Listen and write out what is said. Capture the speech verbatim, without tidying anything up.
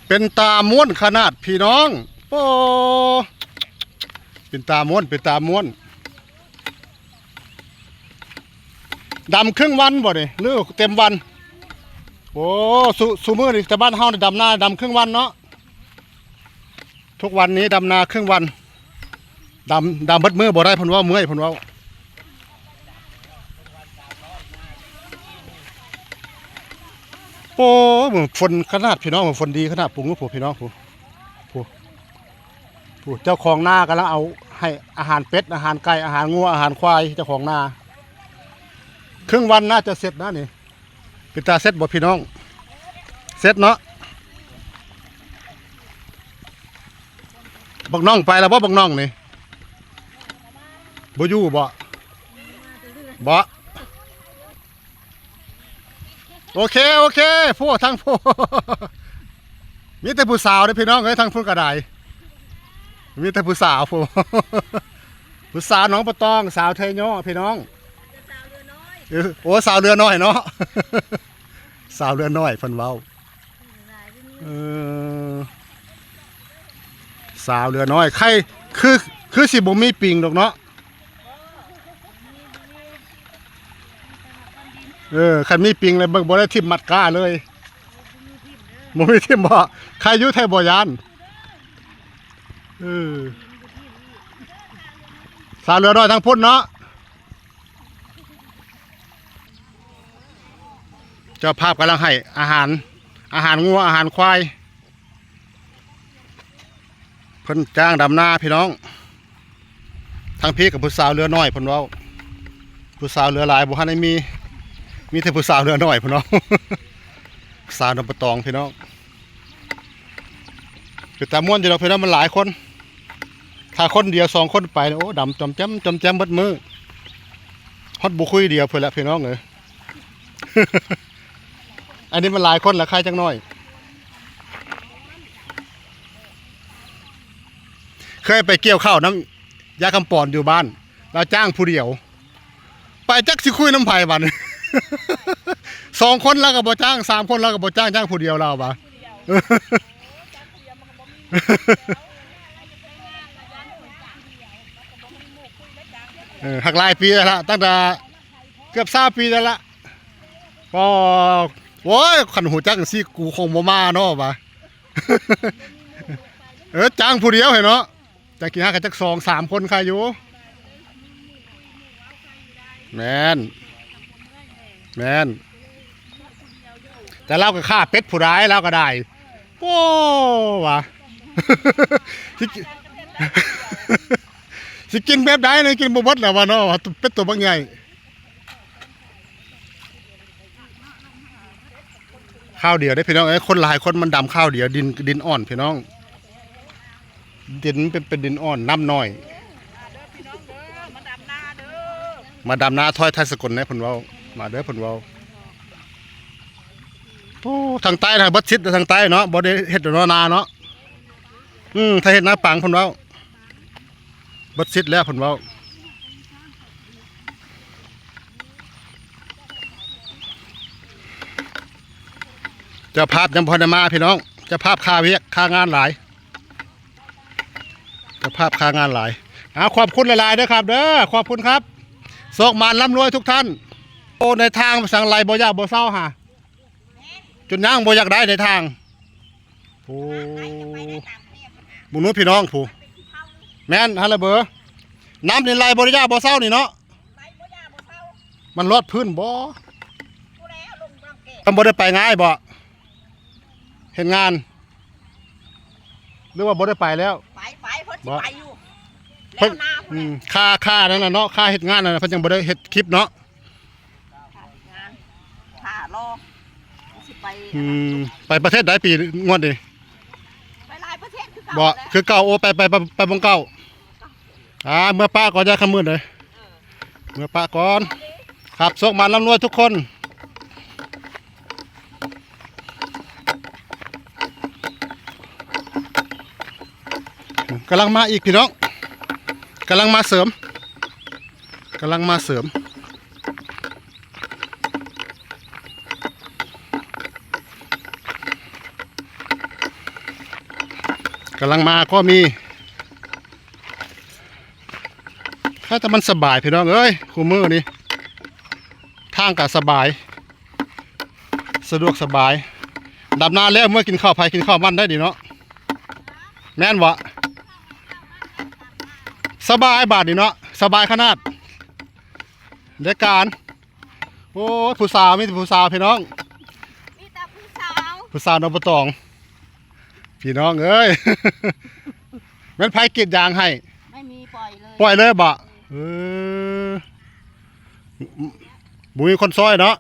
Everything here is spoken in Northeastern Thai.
เป็นตาม่วนขนาดพี่น้อง โอ้ เป็นตาม่วน เป็นตาม่วน ดำครึ่งวันบ่นี่ หรือเต็มวัน โอ้ ซุ ซุมื้อนี่แต่บ้านเฮานี่ดำนาดำครึ่งวันเนาะ ทุกวันนี้ดำนาครึ่งวัน ดำ ดำเบิดมื้อบ่ได้เพิ่นเว้า เมื่อยเพิ่นเว้า โอ้ เหมือนฝนขนาดพี่น้อง เหมือนฝนดีขนาด ปุงลูกผู้พี่น้องผู้ ผู้ ผู้ เจ้าของนากำลังเอาให้อาหารเป็ด อาหารไก่ อาหารงัว อาหารควาย เจ้าของนา ครึ่งวันน่าจะเสร็จนะนี่ เป็นตาเสร็จบ่พี่น้อง เสร็จเนาะ บักน้องไปแล้วบ่ บักน้องนี่ บ่อยู่บ่ บ่ โอเค โอเค พวกทั้งพวก มีแต่ผู้สาวเด้อพี่น้องเอ้ย ทั้งพุ่นก็ได้ มีแต่ผู้สาวพวก ผู้สาวหนองปะตอง สาวไทยเนาะพี่น้อง เออ โอ้ สาวเรือน้อยเนาะ สาวเรือน้อยเพิ่นเว้า เออ สาวเรือน้อย ใคร คือ คือสิบ่มีปิงดอกเนาะ เออ คันมีปิงเลยบ่ได้ทิ่มมัดก้าเลย บ่มีทิ่มบ่ ใครอยู่ไทยบ่ย่าน เออ สาวเรือน้อยทั้งพุ่นเนาะ เจ้าภาพกำลังให้อาหาร อาหารงัว อาหารควาย เพิ่นจ้างดำนาพี่น้อง ทั้งพีกับผู้สาวเรือน้อยเพิ่นเว้า ผู้สาวเรือหลายบ่ทันได้มี มีแต่ผู้สาวเรือน้อยเพิ่นเว้า สาวหนองปะตองพี่น้อง เป็นตาม่วนอยู่ดอกพี่น้อง มันหลายคน ถ้าคนเดียวสองคนไปเนี่ย โอ้ ดำจอมแจ้มจอมแจ้มเบิดมื้อ ฮอดบ่คุยเดียวเพิ่นละพี่น้องเอ้ย อันนี้มันหลายคนละ ใครจักหน่อย เคยไปเกี่ยวข้าวนำยายคำปอนอยู่บ้าน ลาวจ้างผู้เดียว ไปจักสิคุยนำไผบัด สองคนลาวก็บ่จ้าง สามคนลาวก็บ่จ้าง จ้างผู้เดียวลาวว่า เออ หักหลายปีแล้วละ ตั้งแต่เกือบซาวปีแล้วละ ก็ โอ้ย คันฮู้จักจั่งซี้ กูคงบ่มาเนาะว่า เออ จ้างผู้เดียวให้เนาะ จักสิหากันจักสองสามคนใครอยู่ แม่น แม่น แต่ลาวก็ฆ่าเป็ดผู้ใด๋ ลาวก็ได้ โอ้ ว่า สิกิน สิกินแบบใด๋นี่ กินบ่เบิดแล้วว่าเนาะ ว่าเป็ดตัวบักใหญ่ ข้าวเดียวได้อพี่น้องเอ้ย คนหลายคนมันดำข้าวเดียว ดิน ดินอ่อนพี่น้อง ดินเป็น เป็นดินอ่อน น้ำน้อย มาดำนาถอยไทยสกลแหน่เพิ่นเว้า มาเด้อเพิ่นเว้า โอ้ ทางใต้นะ เบิดสิทธิ์ทางใต้เนาะ บ่ได้เฮ็ดนาเนาะ อืม ถ้าเฮ็ดนาปังเพิ่นเว้า เบิดสิทธิ์แล้วเพิ่นเว้า เจ้าภาพยังบ่ทันได้มาพี่น้อง เจ้าภาพคาเวียกคางานหลาย เจ้าภาพคางานหลาย เอา ขอบคุณหลายๆเด้อครับเด้อ ขอบคุณครับ โชคหมานร่ำรวยทุกท่าน โอ้ ในทางสังไหลบ่อยากบ่เซาหา จนย่างบ่อยากได้ในทาง โอ้ บุญนุชพี่น้องผู้ แม่นหั่นละเบอ น้ำนี่ไหลบ่ได้ยากบ่เซานี่เนาะ มันลอดพื้นบ่ มันบ่ได้ไปง่ายบ่ เฮ็ดงาน หรือว่าบ่ได้ไปแล้ว ไปไปเพิ่นสิ บ่ ไปอยู่ เพิ่น แล้วนา อืม ค่า ค่านั่นน่ะเนาะ ค่าเฮ็ดงานนั่นน่ะ เพิ่นยังบ่ได้เฮ็ดคลิปเนาะ ค่าเฮ็ดงาน ค่ารอ สิไป อืม ไปประเทศใด๋ปีงวดนี้ ไปหลายประเทศคือเก่า บ่ แหละ คือเก่า โอ้ ไป ไป ไป ไปหม่องเก่า อ่า เมือปะก่อน ยายคำมื่นเอ้ย เมือปะก่อน ครับ โชคหมานร่ำรวยทุกคน กำลังมาอีกพี่น้อง กำลังมาเสริม กำลังมาเสริม เ กำลังมาก็มี ถ้าแต่มันสบายพี่น้องเอ้ย คู่มื้อนี้ ทางก็สบาย สะดวกสบาย ดำนาแล้วเมื่อกินข้าวไผกินข้าวมันได้ดีเนาะ แม่นบ่ สบายบาดนี้เนาะ สบายขนาด เด้อการ โอ้ย ผู้สาว มีแต่ผู้สาวพี่น้อง มีแต่ผู้สาว ผู้สาวหนองบัวตอง พี่น้องเอ้ย แม่นไผกรีดยางให้ ไม่มี ปล่อยเลย ปล่อยเลยบ่ เออ บ่มีคนซอยเนาะ